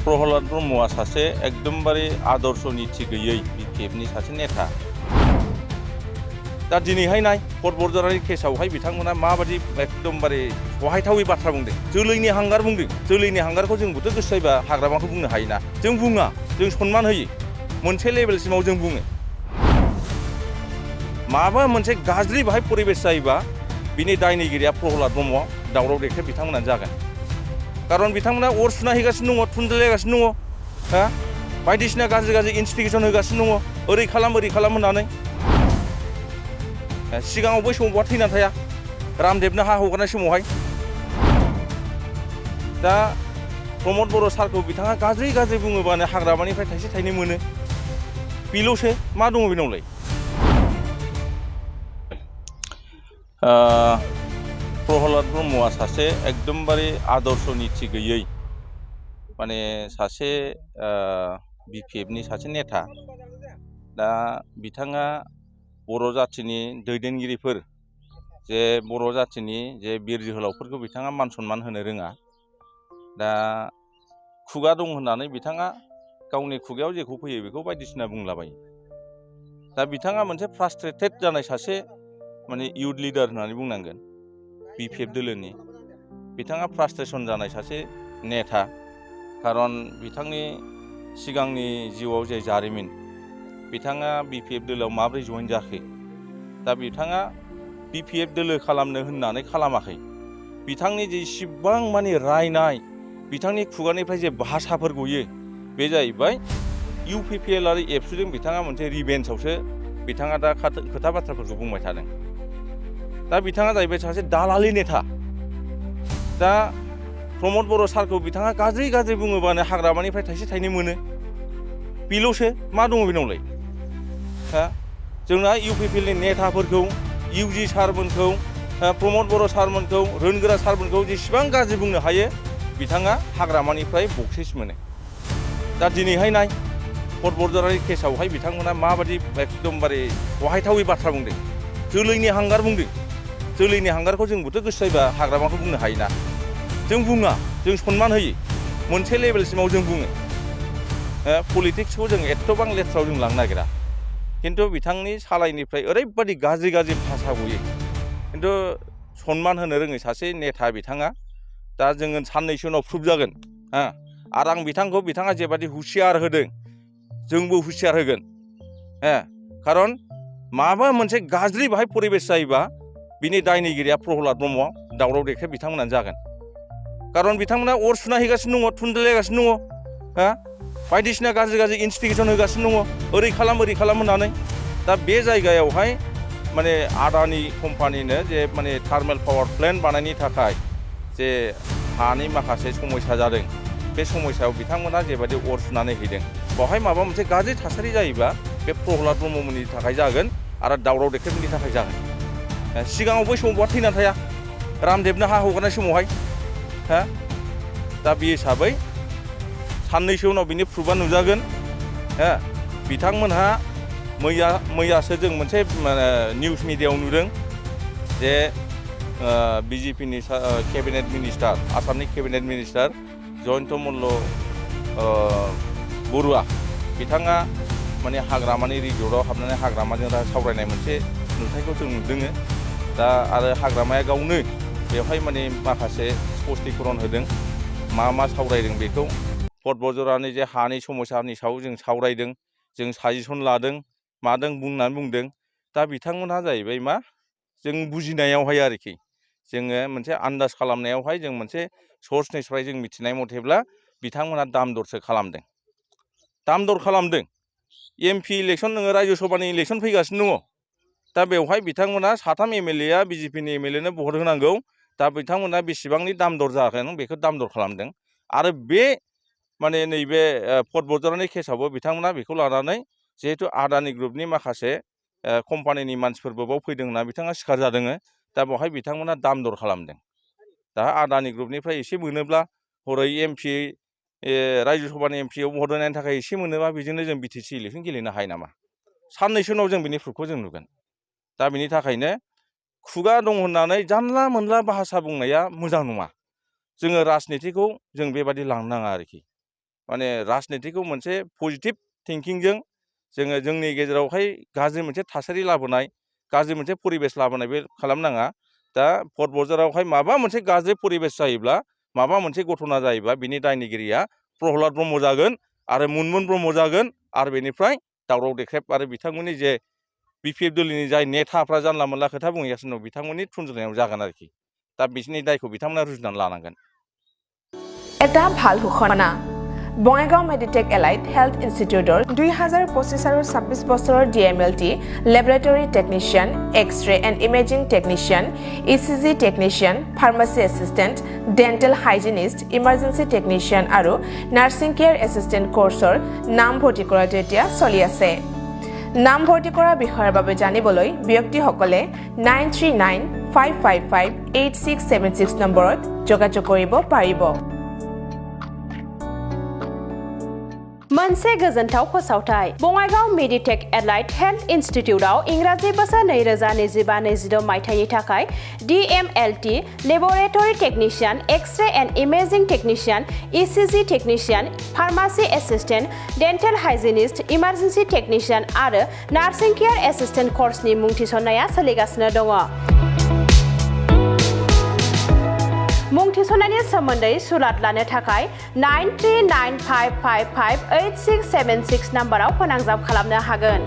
प्रहलाद ब्रह्मआ सासे एकदमबारे आदर्श नीति गैयै बिपिएफनि सासे नेता। दा दिनैहाय नाय बरजरानि केसआवहाय बिथांमोना माबायदि एकदमबारे सहायथावै बाथ्रा बुंदों। जोलैनि हांगार बुंदों। जोलैनि हांगारखौ जोंबोथ' गोसो जायोबा हाग्रामाखौ बुंनो हायोना। जों बुङा, जों सनमान होयो। मोनसे लेभेलसिमाव जों बुङो। माबा मोनसे गाज्रि बाहाय परिबेस जायोबा बिनि दायनिगिरिया प्रहलाद ब्रह्म, दावराव देख्रेब बिथांमोनानो जागोन। खारन बिथांमोना अर सुना हैगासिनो दङ, थुनज्लायगासिनो दङ, बायदिसिना गाज्रि गाज्रि इनस्टिगेसन होगासिनो दङ, ओरै खालाम होननानै। सिगाङाव बै समाव बहा थैनानै थाया रामदेबनो हा हगारनाय समावहाय। दा प्रमद बर' सारखौ बिथाङा गाज्रि बुङोबानो हाग्रामानिफ्राय थाइसे थाइनै मोनो, बेल'सो मा दङ बेनावलाय। प्रहलाद ब्रह्मआ सासे एकदमबारे आदर्श नीति गैयै माने सासे बिपिएफनि सासे नेता। दा बिथाङा बर' जाथिनि दैदेनगिरिफोर, जे बर' जाथिनि जे बिर जोहोलावफोरखौ बिथाङा मान सनमान होनो रोङा। दा खुगा दं होननानै बिथाङा गावनि खुगायाव जेखौ फैयो बेखौ बायदिसिना बुंलाबायो। दा बिथाङा मोनसे फ्रास्ट्रेटेड जानाय सासे माने इउथ लिडार होननानै बुंनांगोन बिपिएफ दोलोनि। बिथाङा फ्रास्ट्रेसन जानाय सासे नेता। खारन बिथांनि सिगांनि जिउआव जे जारिमिन, बिथाङा बिपिएफ दोलोआव माब्रै जइन जाखो। दा बिथाङा बिपिएफ दोलो खालामनो होननानै खालामाखै। बिथांनि जेसेबां माने रायनाय, बिथांनि खुगानिफ्राय जे भाषाफोर गयो, बे जाहैबाय इउपिपिएल आरो एबसुजों बिथाङा मोनसे रिभेन्सआवसो बिथाङा दा खोथा बाथ्राफोरखौ बुंबाय थादों। दा बिथाङा जाहैबाय सासे दालालि नेता। दा प्रमद बर' सारखौ बिथाङा गाज्रि बुङोबानो हाग्रामानिफ्राय थाइसे थाइनै मोनो, बेल'सो मा दङ बेनावलाय। जोंना इउपिपिएलनि नेताफोरखौ, इउजि सारमोनखौ, प्रमद बर' सारमोनखौ, रोनगोरा सारमोनखौ जेसेबां गाज्रि बुंनो हायो, बिथाङा हाग्रामानिफ्राय बक्सिस मोनो। दा दिनैहाय नाय बरजरानि केसआवहाय बिथांमोना माबायदि एकदमबारे सहायथावै बाथ्रा बुंदों। जोलैनि हांगार बुंदों। जोलैनि हांगारखौ जोंबोथ' गोसो जायोबा हाग्रामाखौ बुंनो हायोना। जों बुङा, जों सनमान होयो। मोनसे लेभेलसिमाव जों बुङो। पलिटिक्सखौ जों एथ'बां लेथ्रायाव जों लांनो नागिरा। खिन्थु बिथांनि सालायनिफ्राय ओरैबायदि गाज्रि भाषा गयो। खिन्थु सनमान होनो रोङै सासे नेता बिथाङा। दा जोङो साननैसो उनाव प्रुफ जागोन। आरो आं बिथाङा जेबादि हुसियार होदों, जोंबो हुसियार होगोन। खारन माबा मोनसे गाज्रि बाहाय परिबेस जायोबा बिनि दायनिगिरिया प्रहलाद ब्रह्म, दावराव देख्रेब बिथांमोनानो जागोन। खारन बिथांमोना अर सुना हैगासिनो दङ, थुनज्लायगासिनो दङ, बायदिसिना गाज्रि इनस्टिगेसन होगासिनो दङ, ओरै खालाम होननानै। दा बे जायगायावहाय माने आदानि कम्पानिनो जे माने थार्मेल पावार प्लेन्ट बानायनो थाखाय जे हानि माखासे समस्या जादों, बे समस्यायाव बिथांमोना जेबायदि अर सुनानै हैदों, बेवहाय माबा मोनसे गाज्रि थासारि जायोबा बे प्रहलाद ब्रह्ममोननि थाखाय जागोन आरो दावराव देख्रेबनि थाखाय जागोन। सिगाङाव बै समाव बहा थैनानै थाया रामदेबनो हा हगारनाय समावहाय। दा बे हिसाबै साननैसो उनाव बिनि प्रुफआ नुजागोन। बिथांमोनहा मैयासो जों मोनसे निउस मिडियायाव नुदों जे बिजेपिनि केबिनेट मिनिस्टार, आसामनि केबिनेट मिनिस्टार जयन्त मल्ल बरुवा, बिथाङा माने हाग्रामानि रिजर्टआव हाबनानै हाग्रामाजों सावरायनाय मोनसे नुथायखौ जों नुदों। दा आरो हाग्रामाया गावनो बेवहाय माने माखासे स्पष्टीकरन होदों, मा सावरायदों बेखौ। बरजरानि जे हानि समस्यानि सायाव जों सावरायदों, जों साजेसन लादों, मादों बुंनानै बुंदों। दा बिथांमोनहा जाहैबाय मा, जों बुजिनायावहाय आरोखि, जोङो मोनसे आन्दाज खालामनायावहाय जों मोनसे सर्सनिफ्राय जों मिथिनाय मथेब्ला बिथांमोनहा दाम दरसो खालामदों। एमपि इलेक्सन, नोङो रायजो सभानि इलेक्सन फैगासिनो दङ। दा बेवहाय बिथांमोना 3 एमएलएआ बिजेपिनि एमएलएनो भट होनांगौ। दा बिथांमोना बेसेबांनि दाम दर जागोन बेखौ दाम दर खालामदों। आरो बे माने नैबे बरजरानि केसआवबो बिथांमोना बेखौ लानानै, जिहेतु आदानि ग्रुपनि माखासे कम्पानिनि मानसिफोरबो बाव फैदों होनना बिथाङा सिखार जादों। दा बेवहाय बिथांमोना दाम दर खालामदों। दा आदानि ग्रुपनिफ्राय एसे मोनोब्ला, हरै एमपि रायजो सभानि एमपिआव भट होनायनि थाखाय एसे मोनोबा, बेजोंनो जों बिटिसि इलेक्सन गेलेनो हायो नामा? साननैसो उनाव जों बिनि प्रुफखौ जों नुगोन। दा बिनि थाखायनो खुगा दं होननानै जानला मोनला भाषा बुंनाया मोजां नङा। जोङो राजनितिखौ जों बेबादि लांनो नाङा आरोखि। माने राजनितिखौ मोनसे पजिटिभ थिंकिंजों जोङो जोंनि गेजेरावहाय गाज्रि मोनसे थासारि लाबोनाय गाज्रि मोनसे परिबेस लाबोनाय बे खालामनाङा दा भट बजारावहाय माबा मोनसे गाज्रि परिबेस जायोब्ला माबा मोनसे घटना जायोबा बिनि दायनिगिरिया प्रहलाद ब्रह्म जागोन आरो मुनमुन ब्रह्म जागोन आरो बेनिफ्राय दावराव देख्रेब आरो बिथांमोननि जे बिपिएफ दलनि जाय नेताफ्रा जानला मोनला खोथा बुंगासिनो दं बिथांमोननि थुनजुनायाव जागोन आरोखि दा बिसिनि दायखौ बिथांमोना रुजुनानै लानांगोन এটা ভাল ঘোষণা বঙাইগাঁও মেডিটেক এলাইট হেল্থ ইনষ্টিটিউটৰ 2025 আৰু 26 বছৰৰ DMLT laboratory technician X-ray and imaging technician ECG technician pharmacy assistant dental hygienist emergency technician আৰু নাৰ্ছিং কেয়াৰ এছিষ্টেণ্ট কোৰ্চৰ নাম ভৰ্তি কৰাটো এতিয়া চলি আছে নাম ভৰ্তি কৰাৰ বিষয়ৰ বাবে জানিবলৈ ব্যক্তিসকলে 9395558676 নম্বৰত যোগাযোগ কৰিব পাৰিব मोनसे गोजोनथाव फोसावथाय बङाइगाव मेडिटेक एलाइट हेल्थ इन्स्टिट्यूटआव इंराजि बोसोर 2025-26 मायथाइनि थाखाय DMLT laboratory technician X-ray and imaging technician ECG technician pharmacy assistant dental hygienist emergency technician आरो नार्सिं केयार एसिस्टेंट कोर्सनि मुं थिसननाया सोलिगासिनो दङ मुं थिसननायनि सोमोन्दै सुलाद लानो थाखाय 9395558676 नाम्बाराव फोनांजाब खालामनो हागोन